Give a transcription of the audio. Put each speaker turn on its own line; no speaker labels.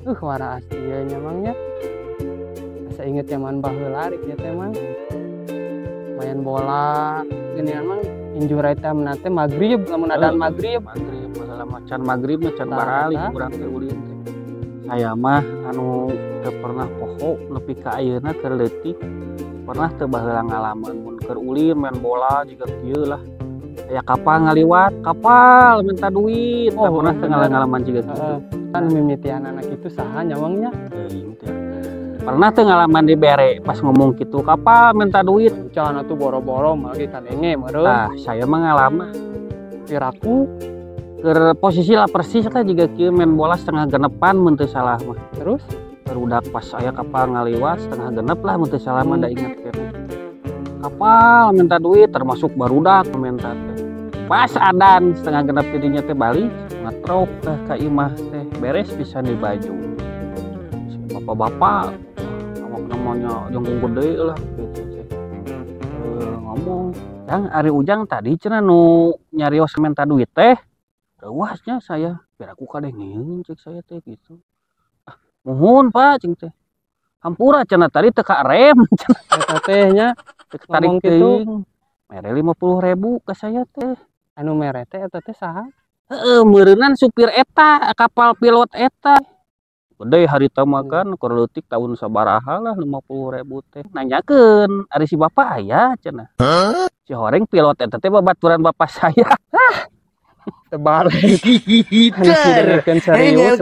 Waraas ieu nya, Mang, nya. Asa inget zaman baheula rek ieu teh, Mang. Main bola geuningan, Mang, injury time na teh magrib, lamun adan magrib.
Magrib, baheula mah can magrib mah can
Tah,
baralik
eta.
Urang teh ulin teh. Saya mah anu teu pernah poho nepi ka ayeuna, keur leutik pernah teu baheula ngalaman mun keur ulin main bola jiga kieu lah, aya kapal ngaliwat, kapal minta duit.
Oh,
oh, pernah teu ngalaman jiga kitu?
Heeh. Kan mimitian anak itu saha nya, Mang, nya?
Teuing teh. Pernah teu ngalaman dibere pas ngomong kitu, kapal minta duit?
Can atuh, boro-boro mah ge kadenge meureun.
Tah, saya mah ngalaman.
Piraku?
Keur posisi lah persis lah jiga kieu, main bola setengah genepan mun teu salah mah.
Terus?
Barudak pas aya kapal ngaliwat setengah genep lah mun teu salah mah, da inget keneh. Kapal minta duit, termasuk barudak minta teh. Pas adan setengah genep jadinya teh balik ngetrok teh ka imah teh, beres pisan di baju. Si bapak-bapak namanya jangkung gede lah gitu teh. Ngomong, "Jang, ari Ujang tadi cenah nu nyarios minta duit teh." "Reuas nya saya, biar aku kadengeun," cek saya teh gitu. "Ah, muhun, Pak," cing teh. "Hampura cenah, tadi teu karem," cenah.
Eta teh nya.
Teu ketarik
Ngomong kitu.
Teuing. Mere 50.000 ka saya teh.
Anu mere teh eta teh saha?
Heeh, meureunan supir eta, kapal pilot eta. Gede harita mah kan, keur leutik tahun sabaraha lah 50.000 teh. Nanyakeun, "Ari si bapak aya?" cenah. Si horeng pilot eta teh babaturan bapak saya.
Terbalik. Anu didengekeun serius.